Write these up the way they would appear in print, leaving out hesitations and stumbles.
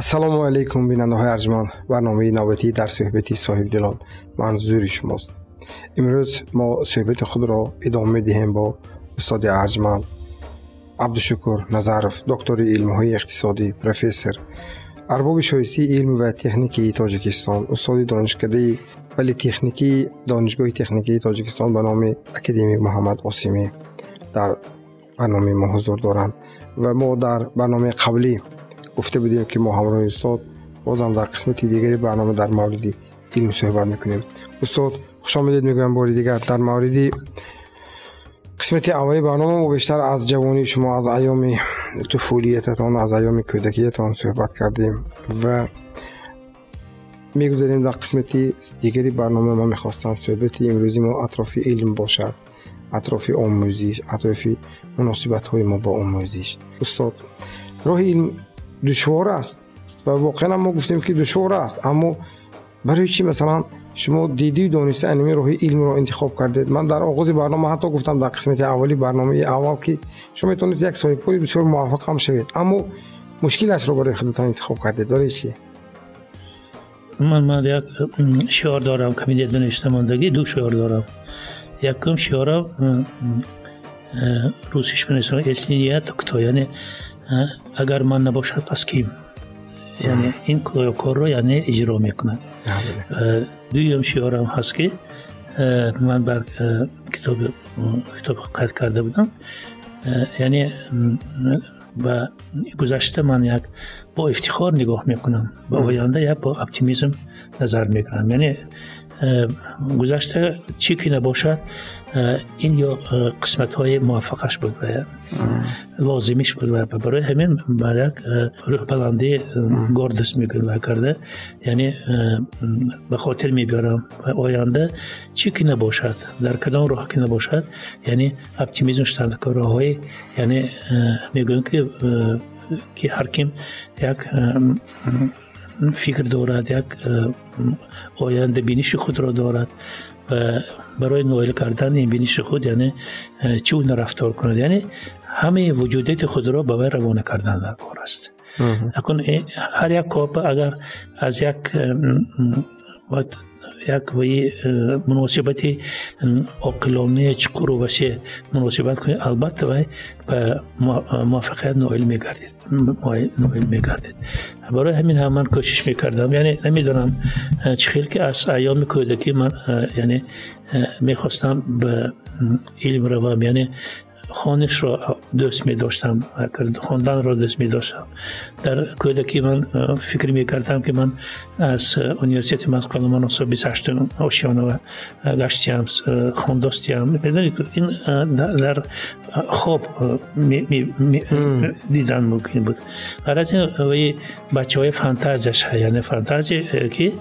Ассалому алайкум, бинандаҳои арҷманд. Барномаи навбатӣ дар суҳбати соҳибдилон манзури шумост. Имрӯз мо суҳбати худро идома медиҳем бо устоди арҷманд Абдушукур Назаров, доктори илмҳои иқтисодӣ, профессор, арбоби шоистаи илм ва техникии Тоҷикистон, устоди донишкадаи политехникии Донишгоҳи техникии Тоҷикистон ба номи академик Муҳаммад Осимӣ дар барномаи мо ҳузур доранд. Ва мо дар барномаи қаблӣ гуфта будем, ки мо ҳамроҳи устод бозам дар қисмати дигари барнома дар мавриди илм суҳбат мекунем. Устод, хушомадед мегӯям бори дигар. Дар мавриди қисмати аввали барнома мо бештар аз ҷавонии шумо, аз айёми туфулиятатон, аз айёми кӯдакиятон суҳбат кардем ва мегузарем дар қисмати дигари барнома. Ман мехостам суҳбати имрӯзи мо атрофи илм бошад, атрофи омӯзиш, атрофи муносибатҳои мо бо омӯзиш. Устод, роҳи илм душвор аст ва воқеан мо гуфтем, ки душвор аст, аммо барои чӣ, масалан, шумо дидию дониста аними роҳи илмро интихоб кардед? Ман дар оғози барнома ҳатто гуфтам, дар қисмати аввали барномаи аввал, ки шумо метавонед як соҳибкори бисёр муваффақ ҳам шавед, аммо мушкилашро барои худатон интихоб кардед. Барои чӣ? Ман як шиор дорам, кабинет навиштамондагӣ, ду шиор дорам. Якум шиорам русиш менависам: «Если не я, то кто?» Яъне агар ман набошад, пас ким, яъне ин корро, яъне, иҷро мекунад. Дуюм шиорам ҳаст, ки ман бар китоб қайд карда будам, яъне ба гузашта ман як бо ифтихор нигоҳ мекунам, ба оянда як бо оптимизм назар мекунам. Яъне гузашта чӣ ки набошад, ин ё қисматҳои муваффақаш буд ва лозимиш буд ва барои ҳамин бар як рӯҳбаландӣ, гордость мегӯем, ва карда, яъне ба хотир мебиёрам ва оянда чӣ ки набошад, дар кадом роҳ ки набошад, яъне оптимизм шудан, роҳҳои, яъне мегӯем, ки ҳар ким як фикр дорад, як оянда биниши худро дорад ва барои ноил кардани ин биниши худ, яъне, чӣ гуна рафтор кунад, яъне ҳамаи вуҷудияти худро ба вай равона кардан дар кор аст. Акун ҳар як кор агар аз як ваи муносибати оқилонаи чуқуру васеъ муносибат кунед, албатта, вай ба муваффақият ноил мегардид. Барои ҳамин ҳам ман кӯшиш мекардам, яъне намедонам чӣ хел ки аз айёми кӯдакӣ ман, яъне, мехостам ба илм равам, яъне хонишро дӯст медоштам, хонданро дӯст медоштам. Дар кӯдакӣ ман фикр мекардам, ки ман аз университети Москва Ломоносов 28-ум ошёнава гаштиям, хондостиям. Медонед, ин дар хоб дидан мумкин буд. Ғайр аз ин, ваи бачаҳои фантазияш, яъне фантазия, ки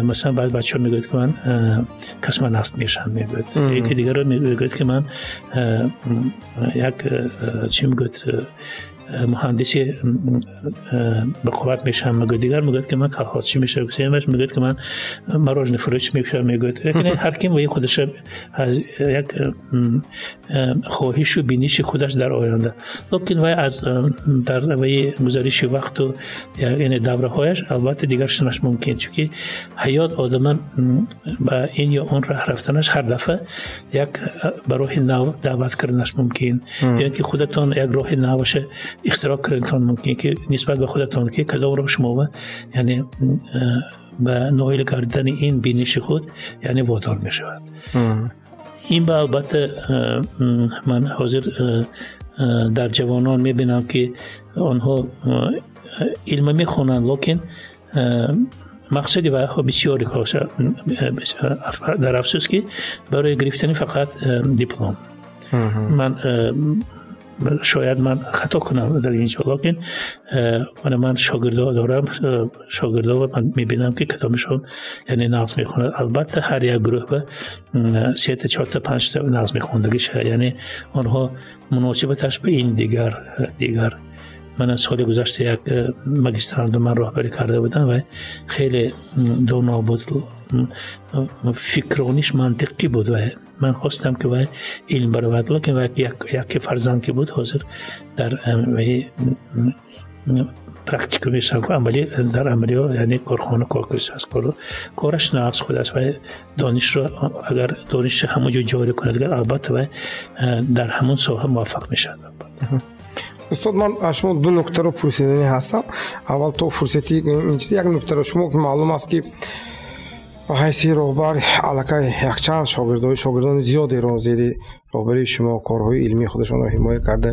масалан баъз бачаҳо мегӯяд, ки ман космонавт мешавам, мегӯяд, яке дигаро мегӯяд, ки ман як, чӣ мегӯяд, муҳандиси бақувват мешавам, мегӯяд, дигар мегӯяд, ки ман колхозчӣ мешавам, сеюмаш мегӯяд, ки ман мороженое фурӯш мешавам, мегӯяд. Ҳар ким ваи худаша як хоҳишу биниши худаш дар оянда, лекин вай аз дар ваи гузариши вақту, яъне давраҳояш, албатта, дигар шуданаш мумкин, чунки ҳаёт одама ба ин ё он раҳ рафтанаш, ҳар дафъа як ба роҳи нав даъват карданаш мумкин, ё ин ки худатон як роҳи наваша ихтироъ карданатон мумкин, ки нисбат ба худатон, ки кадом роҳ шумо, яъне, ба ноил кардани ин биниши худ, яъне, водор мешавад. Ин ба албатта ман ҳозир дар ҷавонон мебинам, ки онҳо илма мехонанд, лекин мақсади вайҳо бисёри дар афсӯс, ки барои гирифтани фақат диплом. Ман шояд ман хато кунам дар ин ҷо, лекин мана ман шогирдо дорам, шогирдо ман мебинам, ки кадомашон, яъне, нағз мехонад. Албатта, ҳар як гурӯҳ ба сета, чорта, панҷта нағз мехондагиша, яъне онҳо муносибаташ ба ин дигар. Мана соли гузашта як магистрантро ман роҳбарӣ карда будам ва хеле доно буд, фикрониш мантиқӣ буд ва ман хостам, ки вай илм баровард, лекин вай яке фарзанд ки буд, ҳозир дар практика мешавад, амалӣ дар амалиё, яъне корхона кор кардааст, кораш нағз худааст ва донишро агар донишро ҳамон ҷо ҷорӣ кунад, агар албатта вай дар ҳамон соҳа муваффақ мешавад. Устод, ман аз шумо ду нуктаро пурсиданӣ ҳастам. Аввал то фурсати ин чиз як нуктаро шумо ки маълум аст ки ба ҳайси роҳбар аллакай якчанд шогирдони зиёдеро зери роҳбарии шумо корҳои илмии худашонро ҳимоя карда,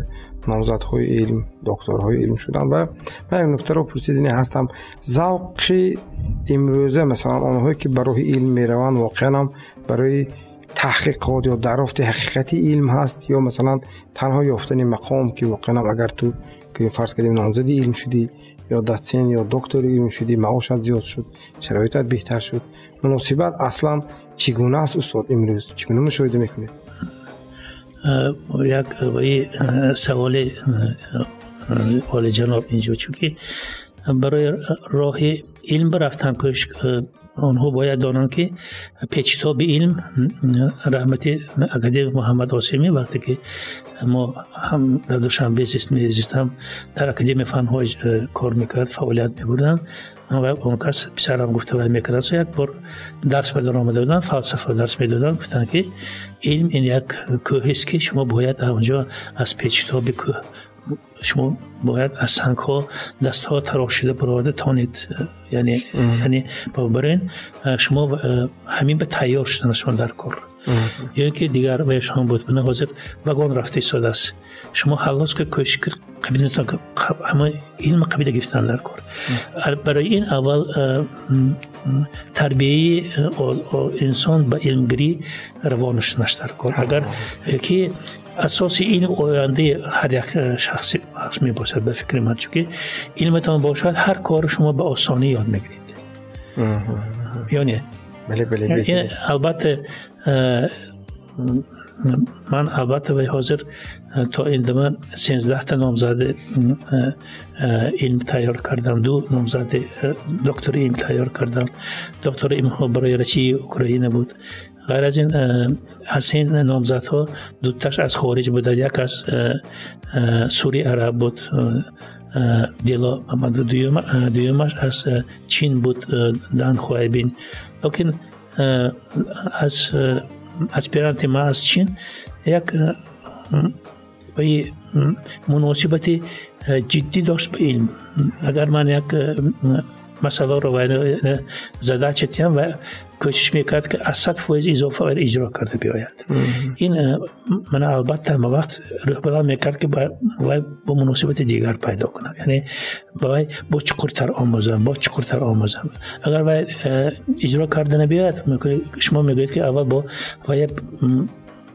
номзадҳои илм, докторҳои илм шуданд. Ва ман як нуктаро пурсиданӣ ҳастам. Завқи имрӯза, масалан, онҳое ки ба роҳи илм мераванд, воқеан ҳам барои таҳқиқот ё дарёфти ҳақиқати илм ҳаст ё масалан танҳо ёфтани мақом, ки воқеан ҳам агар ту фарз кардем номзади илм шудӣ ё дотсент ё доктори илм шудӣ, маошат зиёд шуд, шароитат беҳтар шуд. Муносибат аслан чӣ гуна аст, устод, имрӯз чӣ гуна мушоҳида мекунед? Як саволи олиҷаноб инҷо, чунки барои роҳи илм рафтан кӯшиш онҳо бояд донанд, ки печитоби илм, раҳмати академик Муҳаммад Осимӣ, вақте ки мо ҳам дар Душанбе мезистам, дар Академияи фанҳо кор мекард, фаъолият мебурдам ва он кас писарам гуфта вай мекард. Як бор дарс ба дар омада будам, фалсафа дарс медодам, гуфтанд, ки илм ин як кӯҳест, ки шумо бояд онҷо аз печитоби кӯҳ шумо бояд аз сангҳо дастҳо тарошида бароварда тонед, яъне барин шумо ҳамин ба тайёр шудан шумо дар кор. Ё ки дигар вайшон буд, мана ҳозир вагон рафта истодааст, шумо ҳаллос ки кӯшиш қабилатон ҳама илм қабила гирифтан дар кор. Барои ин аввал тарбияи инсон ба илмгирӣ равона шуданаш дар кор. Агар ки асоси илм ояндаи ҳар як шахси мебошад, ба фикри ман, чунки илматон бошад, ҳар корро шумо ба осонӣ ёд мегиред. Ё не? Бале. Албатта ман албатта вай ҳозир то ин дама 13та номзади илм тайёр кардам, ду номзади доктори илм тайёр кардам. Доктори илмҳо барои Россия, Украина буд. Ғайр аз ин, аз ин номзадҳо дуташ аз хориҷ буданд, як аз Сури Араб буд, Дело, дуюмаш аз Чин буд, Дан Хуайбин. Лекин аз аспиранти ма аз Чин як муносибати ҷиддӣ дошт ба илм. Агар ман як масъаларо задача диҳам, ва кӯшиш мекард, ки аз 100% изофа иҷро карда биёяд. Ин мана албатта ҳама вақт рӯҳбаланд мекард, ки вай бо муносибати дигар пайдо кунад, яъне вай бо чуқуртар омӯзам, бо чуқуртар омӯзам. Агар вай иҷро карда набиёяд, шумо мегӯед, ки аввал бо вай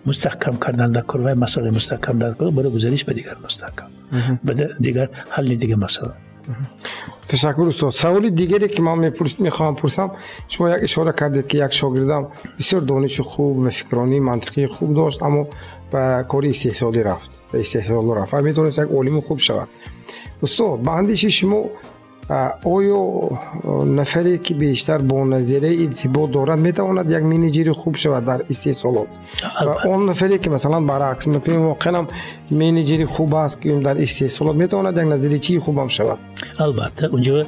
мустаҳкам кардан дар кор, вай масъалаи мустаҳкам дар кор барои гузариш ба дигар мустаҳкам, ба дигар ҳалли дигар масъала. Ташаккур, устод. Саволи дигаре ки ман мехоҳам пурсам, шумо як ишора кардед, ки як шогирдам бисёр дониши хуб ва фикронии мантиқии хуб дошт, аммо ба кори истеҳсолӣ рафт, ба истеҳсоло рафт ва метавонист як олими хуб шавад. Устод, ба андеши шумо, оё нафаре ки бештар бо назария иртибот дорад, метавонад як менеҷери хуб шавад дар истеҳсолот, ва он нафаре ки масалан баръакс мекунем, воқеан ҳам менеҷери хуб аст, ки дар истеҳсолот метавонад як назариячии хубам шавад? Албатта, унҷо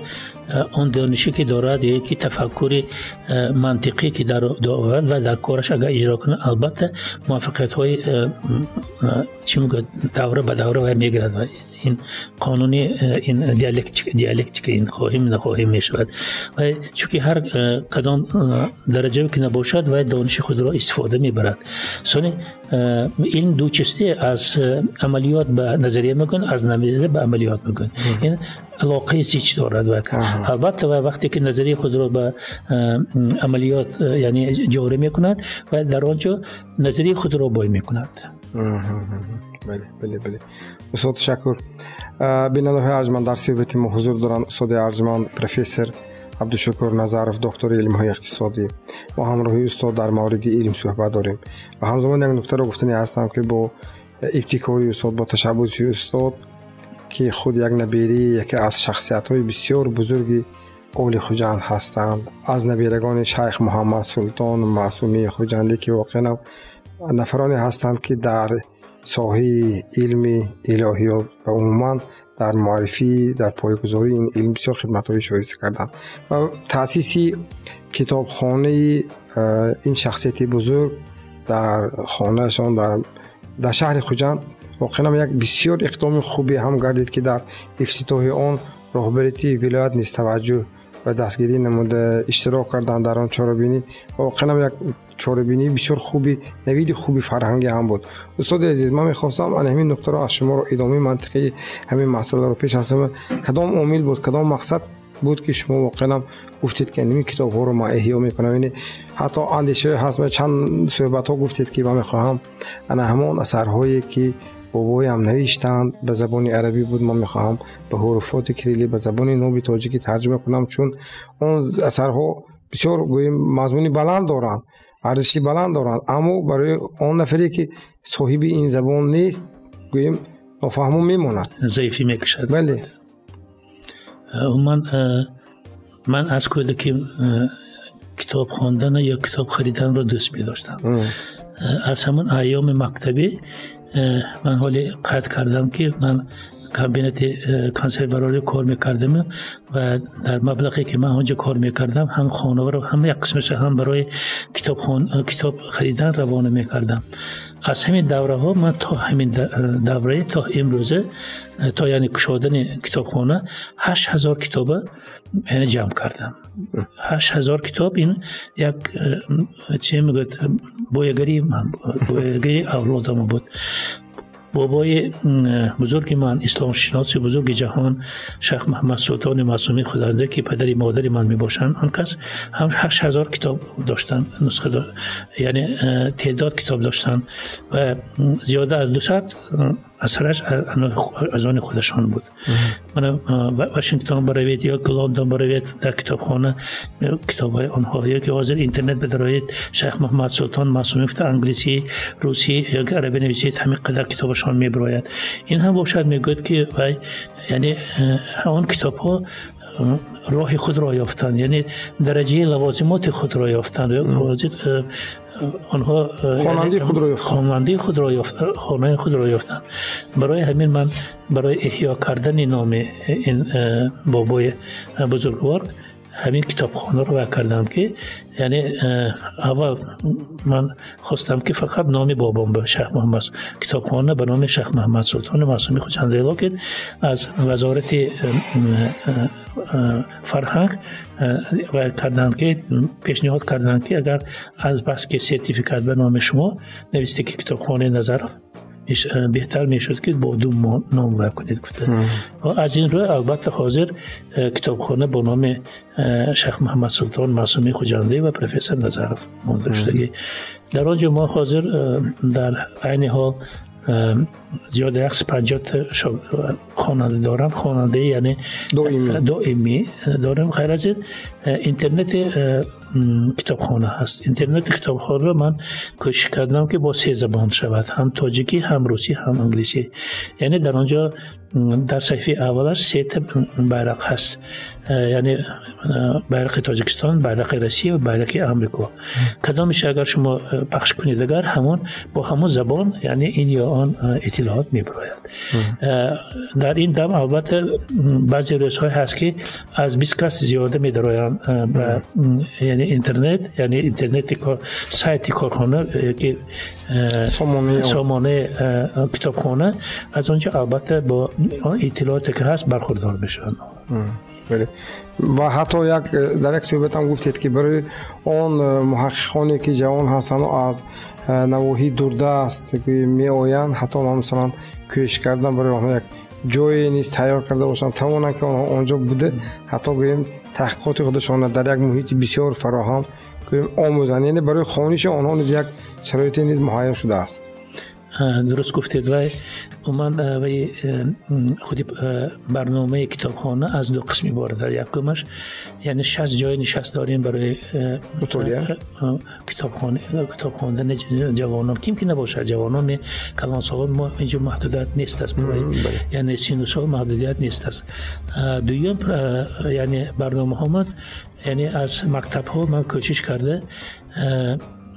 он донише ки дорад ё ки тафаккури мантиқӣ ки дорад ва дар кораш агар иҷро кунад, албатта муваффақиятҳои чӣ мегӯяд, давра ба давра вай мегирад. Ва ин қонуни ин диалектика ин хоҳим нахоҳим мешавад. Ва чунки ҳар кадом дараҷае ки набошад, вай дониши худро истифода мебарад. Сони илм ду чисте: аз амалиёт ба назария мекунад, аз назария ба амалиёт мекунад. Ин алоқаи зич дорад. Ва албатта вай вақте ки назарияи худро ба амалиёт, яъне ҷорӣ мекунад, ва дар он ҷо назарияи худро бой мекунад. Бале. Устод, ташаккур. Бинандаҳои арҷманд, дар суҳбати мо ҳузур доранд устоди арҷманд, профессор Абдушукур Назаров, доктори илмҳои иқтисодӣ. Мо ҳамроҳи устод дар мавриди илм суҳбат дорем ва ҳамзамон як нуктаро гуфтанӣ ҳастам, ки бо ибтикори устод, бо ташаббуси устод, ки худ як наберии яке аз шахсиятҳои бисёр бузурги оли Хуҷанд ҳастанд, аз наберагони шайх Муҳаммад Султон Маъсумии Хуҷандӣ, ки воқеан нафароне ҳастанд, ки дар Соҳаи илми илоҳиёт ва умуман дар муаррифӣ, дар пойгузории ин илм бисёр хидматҳои шоиста карданд ва таъсиси китобхонаи ин шахсияти бузург дар хонаашон дар шаҳри Хуҷанд воқеан як бисёр иқдоми хубе ҳам гардид, ки дар ифтитоҳи он роҳбарияти вилоят низ таваҷҷӯҳ ва дастгирӣ намуда иштирок карданд дар он чорабинӣ. Воқеан як чорабинии бисёр хуби, навиди хуби фарҳангӣ ҳам буд. Устоди азиз, ман мехостам ана ҳамин нуқтаро аз шуморо идомаи мантиқии ҳамин масъаларо пеш аз ҳама, кадом омил буд, кадом мақсад буд, ки шумо воқеан гуфтед, ки ҳамин китобҳоро ман эҳё мекунам? Яъне ҳатто андешаҳое ҳаст, чанд суҳбатҳо гуфтед, ки ман мехоҳам ана ҳамон асарҳое, ки бобоям навиштанд, ба забони арабӣ буд, ман мехоҳам ба ҳуруфоти кириллӣ, ба забони ноби тоҷикӣ тарҷума кунам, чун он асарҳо бисёр, гӯем, мазмуни баланд доранд, арзиши баланд доранд, аммо барои он нафаре, ки соҳиби ин забон нест, гӯем, нофаҳмо мемонад, заифӣ мекашад. Бале. Умуман, ман аз кӯдакӣ китоб хондан ё китоб хариданро дӯст медоштам. Аз ҳамон айёми мактабӣ ман ҳоле қайд кардам, ки ман комбинати консервбарорӣ кор мекардам ва дар маблағе, ки ман онҷо кор мекардам, ҳам хонаро, ҳам як қисмаша ҳам барои китоб харидан равона мекардам. Аз ҳамин давраҳо ман то ҳамин давраи то имрӯза, то яъне кушодани китобхона, 8000 китоба яъне ҷамъ кардам. 8000 китоб, ин як, че мегӯяд, боягарии ман, боягарии авлодам буд. Бобои бузурги ман, исломшиноси бузурги ҷаҳон, Шайх Муҳаммад Султони Маъсумӣ Хуҷандӣ, ки падари модари ман мебошанд, он кас ҳам 8000 китоб доштанд, нусха, яъне теъдод китоб доштанд ва зиёда аз 200 асараш аз они худашон буд. Мана Вашингтон баравед ё Лондон баравед, дар китобхона китобҳои онҳо, ё ки ҳозир интернет бидароед, Шайх Муҳаммад Султон Маъсумӣ гуфта, англисӣ, русӣ ё ки арабӣ нависед, ҳамин қадар китобашон мебирояд. Ин ҳам бошад, мегӯяд, ки вай яъне он китобҳо роҳи худро ёфтанд, яъне дараҷаи лавозимоти худро ёфтанд. Ҳозир онҳо хонандаи худро ёфтанд, хонандаи худро ёфт, хонаи худро ёфтанд. Барои ҳамин ман барои эҳё кардани номи ин бобои бузургвор ҳамин китобхонаро вай кардам, ки яъне аввал ман хостам, ки фақат номи бобом ба Шайх Муҳаммад, китобхона ба номи Шайх Муҳаммад Султони Маъсумӣ Хуҷандӣ, лекин аз Вазорати фарҳанг вай карданд, ки пешниҳод карданд, ки агар аз бас ки сертификат ба номи шумо нависте, ки китобхонаи Назаров, беҳтар мешуд, ки бо ду ном вай кунед, гуфта. Аз ин рӯ, албатта, ҳозир китобхона бо номи Шайх Муҳаммад Султон Маъсумӣ Хуҷандӣ ва профессор Назаров монда шудагӣ. Дар он ҷо мо ҳозир дар айни ҳол зиёда 150-та хонанда дорам, хонандаи яъне доимӣ дорем. Хайр аз ин, интернети китобхона ҳаст. Интернети китобхонаро ман кӯшиш кардам, ки бо се забон шавад: ҳам тоҷикӣ, ҳам русӣ, ҳам англисӣ. Яъне дар он ҷо дар саҳифаи аввалаш сета байрақ ҳаст, яъне байрақи Тоҷикистон, байрақи Россия ва байрақи Амрико. Кадомеш агар шумо пахш кунед, агар ҳамон бо ҳамон забон, яъне ин ё он иттилоот мебирояд. Дар ин дам, албатта, баъзе рӯзҳое ҳаст, ки аз 20 кас зиёда медароянд ба яъне интернет, яъне интернети сайти корхона, ки сомонаи китобхона. Аз он ҷо, албатта, бо он иттилооте, ки ҳаст, бархурдор мешаванд. Ва ҳатто як дар як суҳбатам гуфтед, ки барои он муҳаққиқоне, ки ҷавон ҳастанд, аз навоҳии дурдаст меоянд, ҳатто ман, масалан, кӯшиш кардам, барои онҳо як ҷое низ тайёр карда бошам, тавонанд, ки онҳо онҷо буда, ҳатто, гӯем, таҳқиқоти худашонро дар як муҳити бисёр фароҳам, гӯем, омӯзанд. Яъне барои хониши онҳо низ як шароите низ муҳайё шудааст. Дуруст гуфтед. Вай умуман вай худи барномаи китобхона аз ду қисм иборат аст. Якумаш, яъне 60 ҷои нишаст дорем барои мутолиа, китоб хондани ҷавонон, ким ки набошад, ҷавонон, калонсолон, мо инҷо маҳдудият нест аст барои, яъне сину сол маҳдудият нест аст. Дуюм, яъне барномаҳомад, яъне аз мактабҳо ман кӯшиш карда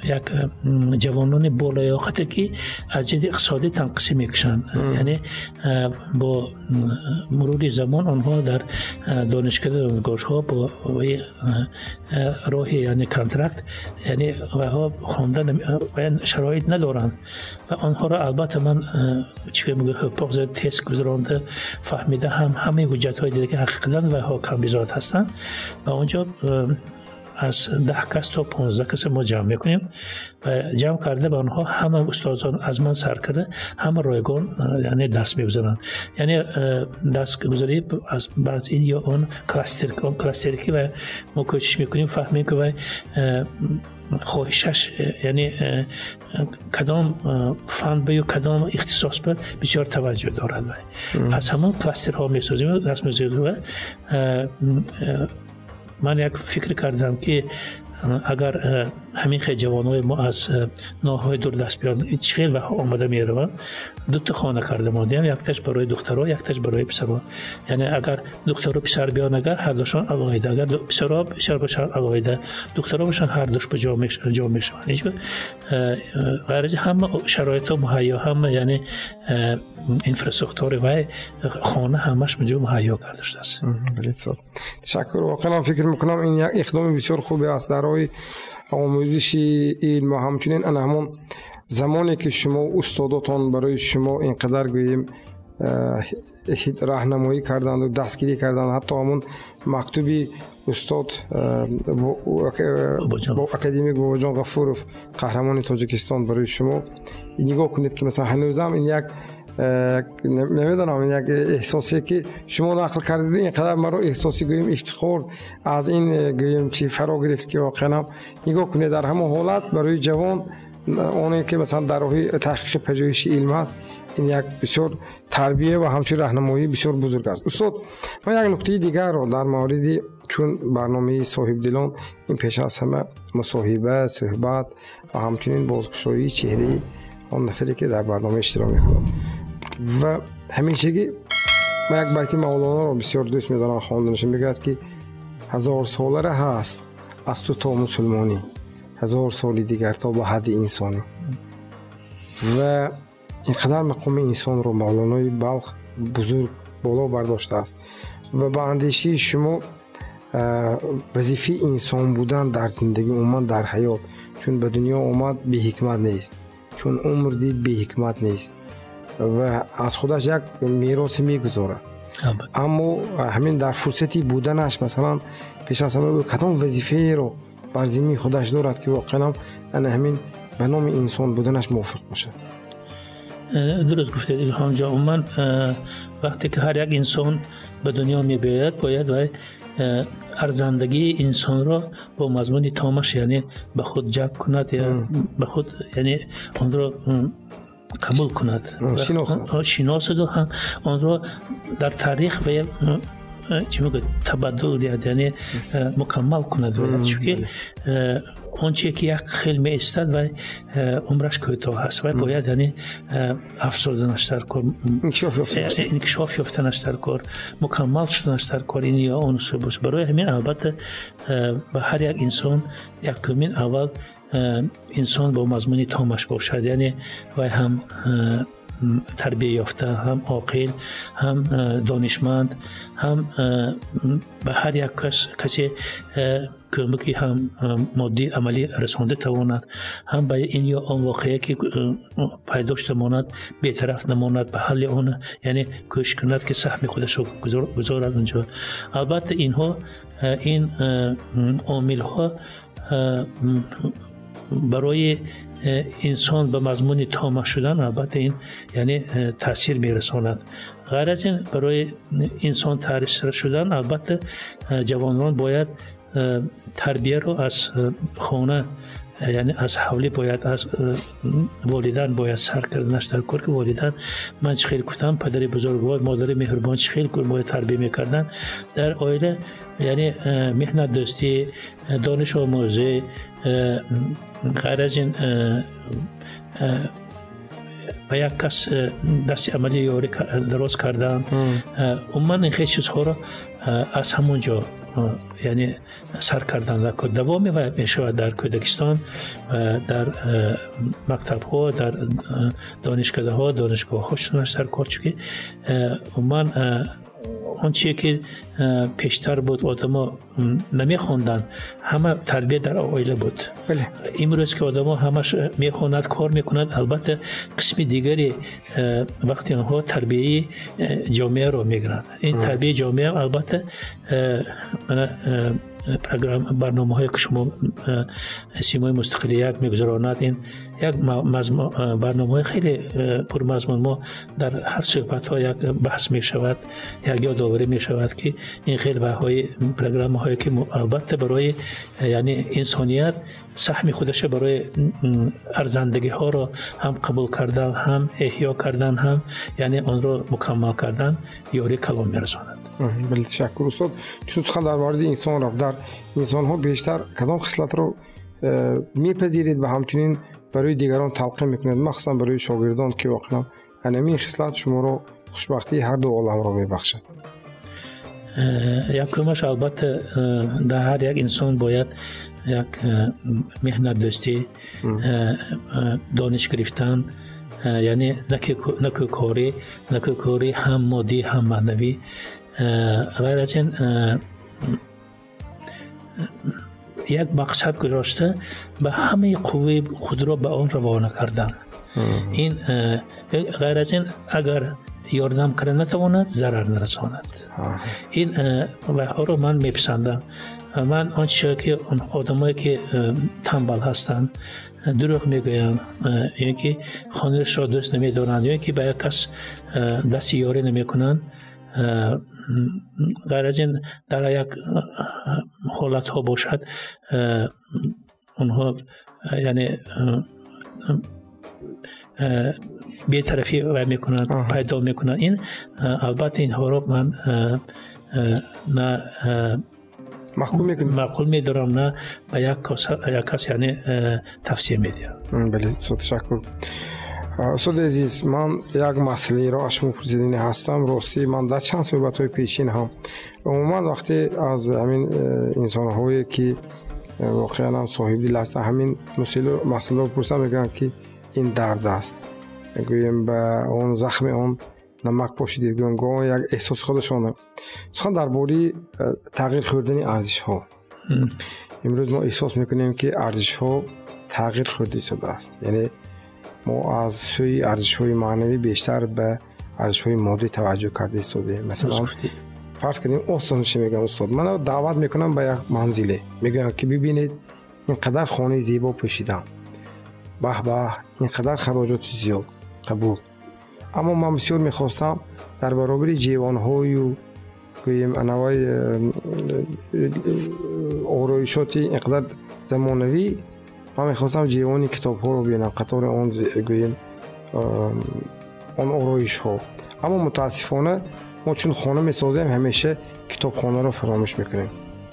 як ҷавонони болаёқате ки аз ҷиҳати иқтисодӣ танқисӣ мекушанд. Яъне бо мурури замон онҳо дар донишкада донишгоҳҳо бо роҳи яъне контракт, яъне вайҳо хондан шароит надоранд ва онҳоро албатта ман чӣ мегӯям ҳуқуқ зад тест гузаронда фаҳмида ҳам ҳамаи ҳуҷҷатҳои дида ки ҳақиқатан вайҳо камбизоат ҳастанд ва онҷо аз 10 кас то 15 кас мо ҷамъ мекунем ва ҷамъ карда ба онҳо ҳама устозон аз ман сар карда ҳама ройгон яъне дарс мегузаранд. Яъне дарсгузарӣ аз баъд ин ё он кластер, он кластере ки ва мо кӯшиш мекунем фаҳмем ки вай хоҳишаш яъне кадом фан ба ё кадом ихтисос ба бисёр таваҷҷӯҳ дорад. Вай аз ҳамон кластерҳо месозем, дарс мегузарем ва ман як фикр кардам ки агар ҳамин хел ҷавонҳои мо аз ноҳияҳои дурдаст биёянд, чӣ хел ваҳо омада мераванд, дута хона карда мондем, якташ барои духтаро, якташ барои писаро. Яъне агар духтару писар биёянд, агар ҳардушон алоҳида, агар писаро писар бошанд алоҳида, духтаро бошанд ҳардуш ба ҷо мешаванд. Ҳеҷ ғайр аз ҳама шароитҳо муҳайё, ҳама яъне инфраструктури вай хона ҳамаш онҷо муҳайё карда шудааст. Ташаккур. Воқеан фикр мекунам ин як иқдоми бисёр хубе аст дар роҳи омӯзиши илм ва ҳамчунин ана ҳамон замоне ки шумо устодотон барои шумо ин қадар гӯем раҳнамоӣ карданду дастгирӣ карданд, ҳатто ҳамон мактуби устод академик Бобоҷон Ғафуров, қаҳрамони Тоҷикистон, барои шумо нигоҳ кунед ки масалан ҳанӯзам ин як намедонам ин як эҳсосе ки шумо нақл кардед, ин қадар маро эҳсоси гӯем ифтихор аз ин гӯем чи фаро гирифт ки воқеан нигоҳ кунед дар ҳамон ҳолат барои ҷавон оне ки масалан дар роҳи таҳқиқи пажӯҳиши илм аст, ин як бисёр тарбия ва ҳамчун раҳнамоии бисёр бузург аст. Устод, ман як нуктаи дигарро дар мавриди чун барномаи соҳибдилон ин пеш аз ҳама мусоҳиба, суҳбат ва ҳамчунин бозкушоии чеҳраи он нафаре ки дар барнома иштирок мекунад ва ҳамешагӣ ман як байти Мавлонаро бисёр дӯст медорам хонданаш, мегӯяд ки 1000 солара ҳаст аз ту то мусулмонӣ, 1000 соли дигар то ба ҳадди инсонӣ. Ва ин қадар мақоми инсонро Мавлонои Балх бузург боло бардоштааст ва ба андешаи шумо вазифаи инсон будан дар зиндагӣ, умуман дар ҳаёт, чун ба дунё омад беҳикмат нест, чун умр дид беҳикмат нест ва аз худаш як меросе мегузорад. Аммо ҳамин дар фурсати буданаш масалан пеш аз ҳама ӯ кадом вазифаеро бар зиммаи худаш дорад ки воқеан ана ҳамин ба номи инсон буданаш мувофиқ бошад? Дуруст гуфтед Илҳомҷон. Умуман вақте ки ҳар як инсон ба дунё мебиёяд, бояд вай арзандагии инсонро бо мазмуни томаш яъне ба худ ҷалб кунад, ба худ яъне онро қабул кунад, шиносаду ҳам онро дар таърих ва чӣ мегӯяд табаддул диҳад, яъне мукаммал кунад. Чунки он чизе ки як хел меистад ва умраш кӯтоҳ аст ва бояд яъне афзоданаш дар кор, инкишоф ёфтанаш дар кор, мукаммал шуданаш дар кор, ин ё он сӯ бошад. Барои ҳамин албатта ба ҳар як инсон якумин аввал инсон бо мазмуни томаш бошад, яъне вай ҳам тарбия ёфта, ҳам оқил, ҳам донишманд, ҳам ба ҳар як касе кӯмаки ҳам моддӣ амалӣ расонда тавонад, ҳам ба ин ё он воқеа ки пайдо шуда монад бетараф намонад, ба ҳалли он яъне кӯшиш кунад ки саҳми худашро гузорад онҷо. Албатта инҳо ин омилҳо барои инсон ба мазмуни тома шудан албатта ин яъне таъсир мерасонад. Ғайр аз ин барои инсон таъсир шудан албатта ҷавонон бояд тарбияро аз хона, яъне аз ҳавлӣ бояд, аз волидан бояд сар карданаш дар кор, ки волидан ман чӣ хел гуфтам, падари бузургвор, модари меҳрубон чӣ хел бояд тарбия мекарданд дар оила, яъне меҳнатдӯстӣ, донишомӯзӣ, ғайр аз ин ба як кас дасти амалӣ ёрӣ дароз кардан, умуман ин хел чизҳоро аз ҳамон ҷо Яъне сар кардан дар давоми вай мешавад дар кӯдакистон, дар мактабҳо, дар донишкадаҳо, донишгоҳҳо шуданаш дар кор, чунки умуман он чие ки пештар буд, одамо намехонданд, ҳама тарбия дар оила буд. Имрӯз ки одамо ҳамаш мехонад, кор мекунад, албатта қисми дигари вақти онҳо тарбияи ҷомеаро мегиранд. Ин тарбияи ҷомеа албатта барномаҳое ки шумо Симои мустақилият мегузаронад, ин як барномаҳои хеле пурмазмун. Мо дар ҳар суҳбатҳо як баҳс мешавад, як ёдоварӣ мешавад, ки ин хел ваҳои программаҳое ки албатта барои яъне инсоният саҳми худаша барои арзандагиҳоро ҳам қабул кардан, ҳам эҳё кардан, ҳам яъне онро мукаммал кардан ёрии калон мерасонад. Бале, ташаккур устод. Чун сухан дар мавриди инсон рафт, дар инсонҳо бештар кадом хислатро мепазиред ва ҳамчунин барои дигарон талқин мекунед, махсусан барои шогирдон, ки воқеан ҳамин хислат шуморо хушбахтии ҳар ду оламро мебахшад? Якумаш, албатта, дар ҳар як инсон бояд як меҳнатдӯстӣ, дониш гирифтан, яъне накӯкорӣ ҳам моддӣ, ҳам маънавӣ. Ғайр аз ин, як мақсад гузошта, ба ҳамаи қувваи худро ба он равона кардан. Ин ғайр аз ин, агар ёрдам карда натавонад, зарар нарасонад. Ин вайҳоро ман меписандам. Ман он чизе ки одамое ки танбал ҳастанд, дурӯғ мегӯянд, ё ки хонашро дӯст намедоранд, ё ки ба як кас дасти ёрӣ намекунанд, ғайр аз ин дар як ҳолатҳо бошад, онҳо яъне бетарафӣ вай мекунанд, пайдо мекунанд. Ин албатта инҳоро ман на маъқул медорам, на ба як кас яъне тавсия медиҳам. Бале, устод, ташаккур. Устоди азиз, ман як масъалаеро аз шумо пурсиданӣ ҳастам. Ростӣ, ман дар чанд суҳбатҳои пешин ҳам умуман вақте аз ҳамин инсонҳое ки воқеан ҳам соҳибдил ҳастанд ҳамин масъаларо пурсам, мегӯянд ки ин дард аст, гӯем ба он захми он намак пошидед, гӯем гоҳ як эҳсоси худашона. Сухан дар бораи тағйир хӯрдани арзишҳо. Имрӯз мо эҳсос мекунем, ки арзишҳо тағйир хӯрда истодааст, яъне мо аз сӯи арзишҳои маънавӣ бештар ба арзишҳои моддӣ таваҷҷӯҳ карда истодаем. Масалан, фарз кардем, осон чӣ мегӯям, устод, мана даъват мекунам ба як манзиле, мегӯям ки бибинед, ин қадар хонаи зебо пӯшидам, баҳ баҳ, ин қадар хароҷоти зиёд, қабул. Аммо ман бисёр мехостам дар баробари ҷевонҳою гӯем анавай ороишоти ин қадар замонавӣ, ман мехостам ҷевони китобҳоро бинам, қатори он гӯем он ороишҳо. Аммо мутаассифона мо чун хона месозем, ҳамеша китобхонаро фаромӯш мекунем.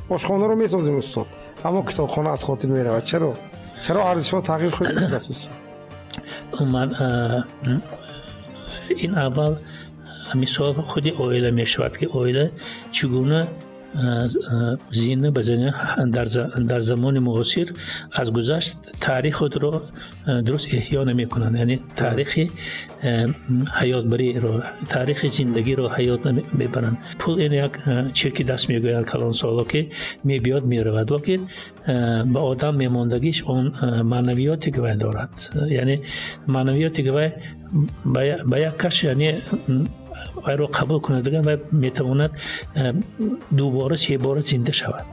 Ошхонаро месозем, устод, аммо китобхона аз хотир меравад. Чаро? Чаро арзишҳо тағйир хӯрдааст, устод? Умуман ин аввал мисол худи оила мешавад, ки оила чӣ гуна зина ба зина дар замони муосир аз гузашт таърих худро дуруст эҳё намекунанд, яъне таърихи ҳаётбариро, таърихи зиндагиро ҳаёт мебаранд. Пул ин як чирки даст мегӯянд калонсоло, ки мебиёд, меравад, лекин ба одам мемондагиш он маънавиёте ки вай дорад, яъне маънавиёте ки вай ба як кас яъне вайро қабул кунад, вай метавонад дубора, себора зинда шавад.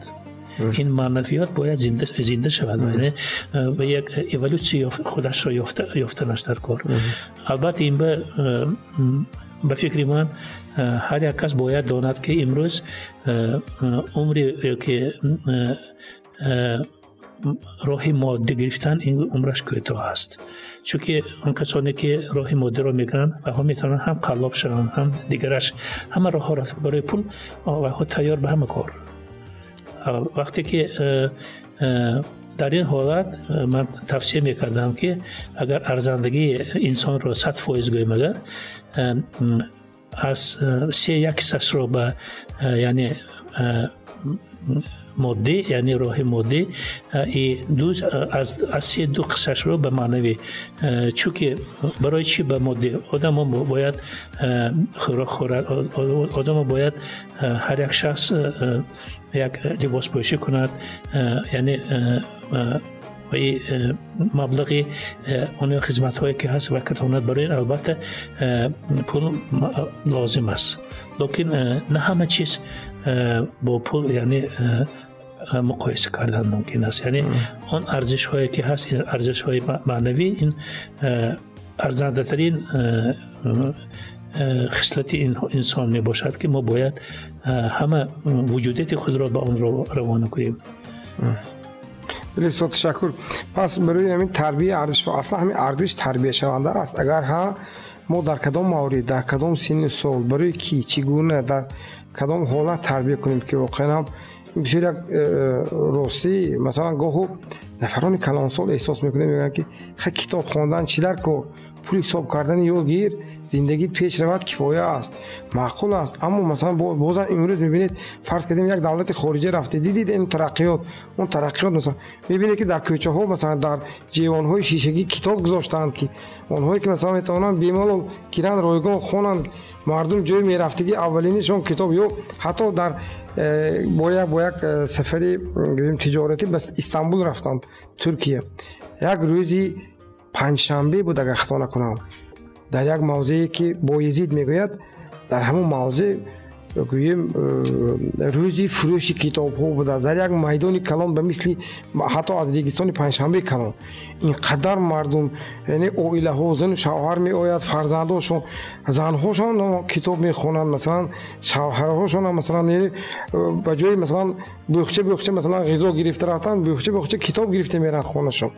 Ин маънавиёт бояд зинда шавад, яъне ба як эволюсия худашро ёфтанаш дар кор. Албатта, ин ба фикри ман ҳар як кас бояд донад, ки имрӯз умри ки роҳи моддӣ гирифтан, ин умраш кӯтоҳ аст, чунки он касоне ки роҳи моддиро мегиранд, вайҳо метавонанд ҳам қаллоб шаванд, ҳам дигараш, ҳама роҳҳоро барои пул вайҳо тайёр ба ҳама кор. Вақте ки дар ин ҳолат ман тавсия мекардам, ки агар арзандагии инсонро 100% гӯем, агар аз се як ҳиссашро ба яъне Моддӣ, яъне роҳи моддӣ ду аз се ду қиссашро ба маънавӣ. Чунки барои чӣ ба моддӣ? Одамо бояд хӯрок хӯрад, одамо бояд ҳар як шахс як либоспӯшӣ кунад, яъне маблағи он хизматҳое ки ҳаст ва катонад, барои ин албатта пул лозим аст. Лекин на ҳама чиз бо пул яъне муқоиса кардан мумкин аст. Яъне он арзишҳое ки ҳаст, ин арзишҳои маънавӣ, ин арзандатарин хислати инсон мебошад, ки мо бояд ҳама вуҷудияти худро ба он равона кунем. Бале, устод, ташаккур. Пас барои ҳамин тарбияи арзишҳо, аслан ҳамин арзиш тарбияшаванда аст. Агар ҳа, мо дар кадом маврид, дар кадом синну сол, барои кӣ, чӣ гуна, дар кадом ҳолат тарбия кунем, ки воқеан ҳам бисёр як ростӣ, масалан, гоҳу нафарони калонсол эҳсос мекунем, мегӯянд ки хай, китоб хондан чӣ дар кор, пул ҳисоб кардани ёд гир, зиндагит пеш равад, кифоя аст, маъқул аст. Аммо масалан бозам имрӯз мебинед, фарз кардем, як давлати хориҷа рафте, дидид ин тараққиёт, он тараққиёт, масалан мебинед, ки дар кӯчаҳо, масалан, дар ҷевонҳои шишагӣ китоб гузоштаанд, ки онҳое ки масалан метавонанд бемалол гиранд, ройгон хонанд. Мардум ҷои мерафтагӣ аввалинишон китоб. Ё ҳатто дар бо як сафари гӯем тиҷоратӣ ба Истанбул рафтам, Туркия. Як рӯзи панҷшанбе буд, агар хато накунам, дар як мавзее ки Боязид мегӯяд, дар ҳамон мавзеъ гӯем рӯзи фурӯши китобҳо будааст. Дар як майдони калон, ба мисли ҳатто аз Регистони Панҷшанбе калон, ин қадар мардум, яъне оилаҳо, зану шавҳар меояд, фарзандошон, занҳошон китоб мехонанд, масалан, шавҳарҳошон, масалан, ба ҷои масалан бӯхча бӯхча масалан ғизо гирифта рафтан, бӯхча бӯхча китоб гирифта меранд хонашон.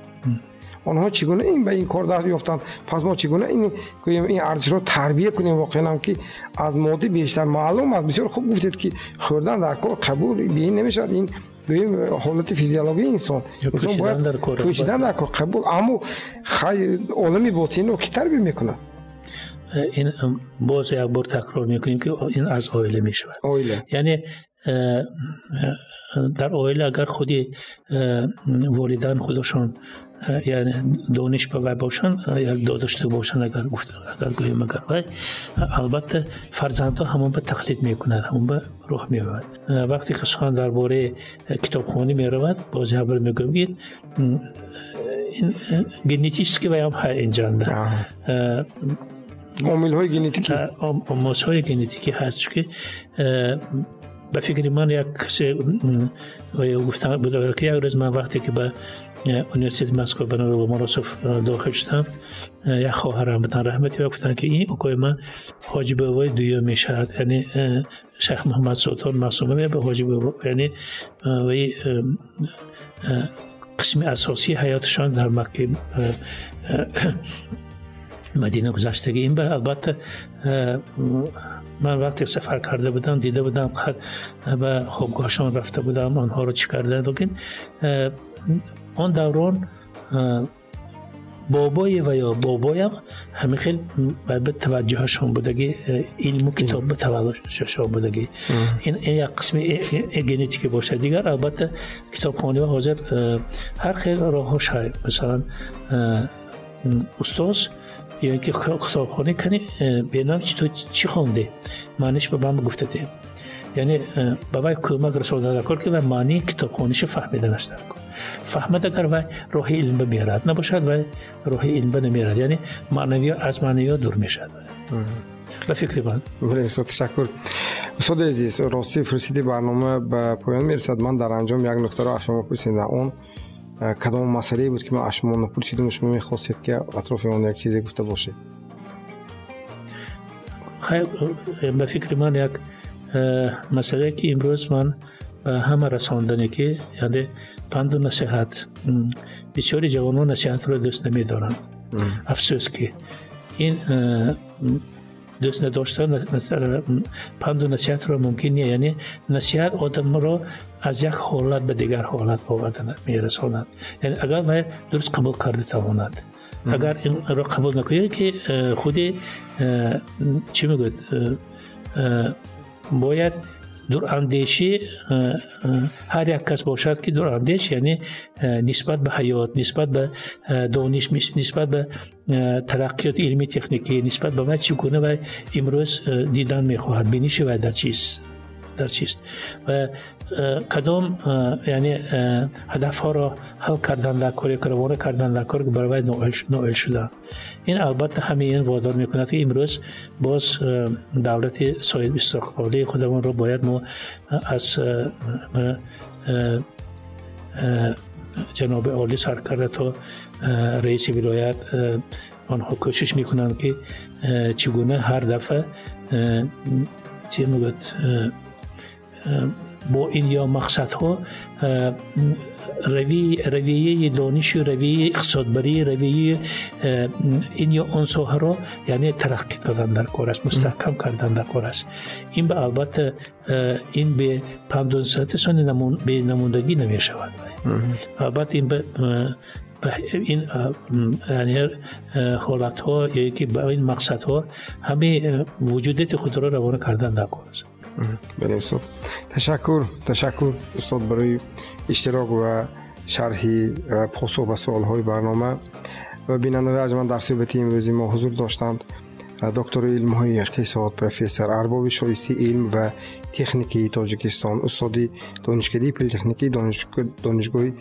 Онҳо чӣ гуна ин ба ин кор даст ёфтанд? Пас мо чӣ гуна ин гӯем ин арзишро тарбия кунем, воқеан ки аз моддӣ бештар? Маълум аст, бисёр хуб гуфтед, ки хӯрдан дар кор, қабул, беин намешавад. Ин гӯем ҳолати физиологии инсон, инсон бояд пӯшидан дар кор, қабул. Аммо хай, олами ботинро ки тарбия мекунад? Ин боз як бор такрор мекунем, ки ин аз оила мешавад. Оила. Яъне дар оила агар худи волидан худашон яъне дониш ба вай бошанд, як додашта бошанд, агар гуфт, агар гӯем, агар вай, албатта фарзандҳо ҳамон ба тақлид мекунанд, ҳамон ба роҳ меояд. Вақте ки сухан дар бораи китобхонӣ меравад, боз як бор мегӯям, ки генетически вай ҳам ҳай инҷанда Омилҳои генетикӣ. Омозҳои генетикӣ ҳаст, чунки ба фикри ман як касе гуфта буда, ки як рӯз ман вақте ки ба университети Москва ба номи Ломоносов дохил шудам, як хоҳарам будан, раҳмати, ва гуфтанд, ки ин укои ман Ҳоҷи Бобои дуюм мешавад, яъне Шайх Муҳаммад Султон Маъсума ба Ҳоҷи Бобо, яъне ваи қисми асосии ҳаёташон дар Макки Мадина гузаштагӣ. Ин ба албатта ман вақте сафар карда будам, дида будам, ба хобгоҳашон рафта будам, онҳоро чӣ карда. Лекин он даврон бобои ва ё бобоям ҳамин хел ба таваҷҷӯҳашон будагӣ, илму китоб ба таваҷҷӯҳашон будагӣ. Ин як қисми генетикӣ бошад. Дигар албатта китобхонӣ ҳозир ҳар хел роҳҳо шай, масалан, устоз ё ин ки китобхонӣ кани бенам, ту чӣ хондӣ, маъниш ба ман гуфтате, яъне ба вай кӯмак расонда дар кор, ки вай маънии китобхониша фаҳмиданаш дар кор. Фаҳмад агар, вай роҳи илм ба мерад, набошад, вай роҳи илм ба намерад, яъне маънавиё аз маънавиёт дур мешавад, ба фикри ман. Бале, устод, ташаккур. Устоди азиз, ростӣ фурсати барнома ба поён мерасад. Ман дар анҷом як нуктаро аз шумо пурсидам. Он кадом масъалае буд, ки ман аз шумо напурсидам, шумо мехостед, ки атрофи он як чизе гуфта бошед? Хайр, ба фикри ман як масъалае, ки имрӯз ман ба ҳама расондане, ки яъне панду насиҳат. Бисёри ҷавонон насиҳатро дӯст намедоранд. Афсӯс, ки ин дӯст надоштан панду насиҳатро мумкин не. Яъне насиҳат одамро аз як ҳолат ба дигар ҳолат оварда мерасонад, яъне агар вай дуруст қабул карда тавонад. Агар инро қабул накунед, ки худи чӣ мегӯяд, бояд Дурандешӣ ҳар як кас бошад ки дурандеш, яъне нисбат ба ҳаёт, нисбат ба дониш, нисбат ба тараққиёти илми техникӣ, нисбат ба вай чӣ гуна вай имрӯз дидан мехоҳад, биниши вай дар чист ва кадом яъне ҳадафҳоро ҳал кардан дар кор, равона кардан дар кор барои вай ноил шудан. Ин албатта ҳамаи ин водор мекунад ки имрӯз боз давлати соҳибистиқлолии худамонро бояд мо аз ҷаноби олӣ сар карда то раиси вилоят онҳо кӯшиш мекунанд ки чӣ гуна ҳар дафъа чӣ мегӯяд бо ин ё мақсадҳо равияи донишу, равияи иқтисодбарӣ, равияи ин ё он соҳаро яъне тараққӣ додан дар кор аст, мустаҳкам кардан дар кор аст. Ин ба албатта ин бе пандонсати сони бенамундагӣ намешавад. Албатта ин ин яъне ҳолатҳо ё ки ба ин мақсадҳо ҳамаи вуҷудияти худро равона кардан дар кор аст. Бале устод, ташаккур устод барои иштирок ва шарҳи ва посух ба суолҳои барнома. Ва бинандаҳои арҷманд, дар суҳбати имрӯзи мо ҳузур доштанд доктори илмҳои иқтисод, профессор, арбоби шоистаи илм ва техникии Тоҷикистон, устоди донишкадаи политехникии Донишгоҳи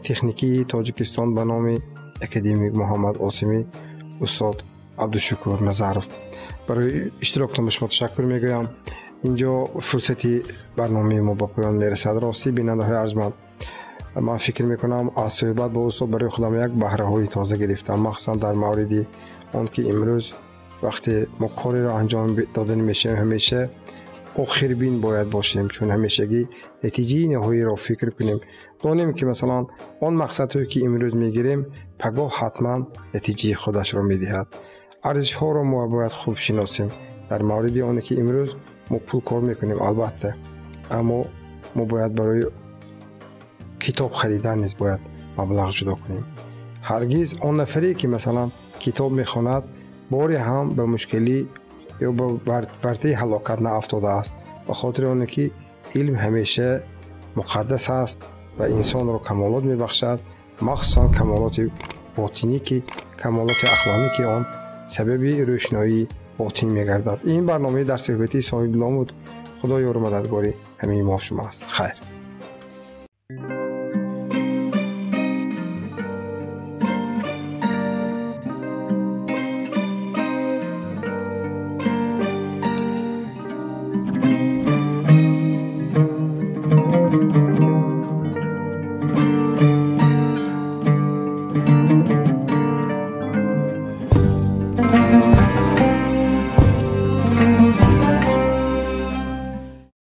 техникии Тоҷикистон ба номи академик Муҳаммад Осимӣ, устод Абдушукур Назаров. Барои иштироктон ба шумо ташаккур мегӯям. Инҷо фурсати барномаи мо ба поён мерасад. Ростӣ бинандаҳои арҷманд, ман фикр мекунам аз суҳбат бо устод барои худам як баҳраҳои тоза гирифтам, махсусан дар мавриди он ки имрӯз вақте мо кореро анҷом додан мешавем, ҳамеша охирбин бояд бошем, чун ҳамешагӣ натиҷаи ниҳоиро фикр кунем. Донем ки масалан он мақсадҳое ки имрӯз мегирем, пагоҳ ҳатман натиҷаи худашро медиҳад. Арзишҳоро мо бояд хуб шиносем. Дар мавриди оне ки имрӯз мо пул кор мекунем, албатта, аммо мо бояд барои китоб харидан низ бояд маблағ ҷудо кунем. Ҳаргиз он нафаре ки масалан китоб мехонад, боре ҳам ба мушкилӣ ё ба вартаи ҳалокат наафтодааст, ба хотири оне ки илм ҳамеша муқаддас аст ва инсонро камолот мебахшад, махсусан камолоти ботинӣ, ки камолоти ахлоқӣ, ки он сабаби рӯшноии ботин мегардад. Ин барномаи дар суҳбати соҳибдилон буд. Худо ёру мададгори ҳамаи мо шумо аст. Хайр.